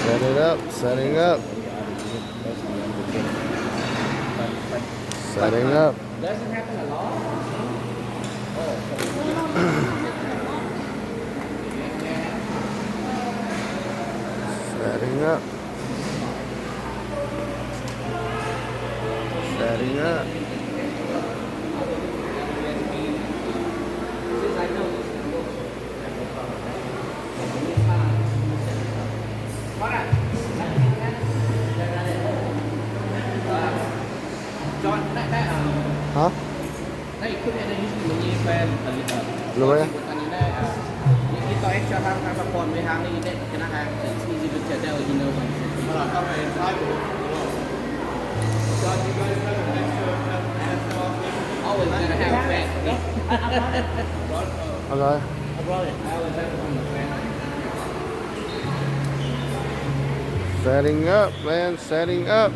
Set it up, setting up. Setting up. Setting up. Setting up. Hả? Lùi. Alright. Setting up, man, setting up.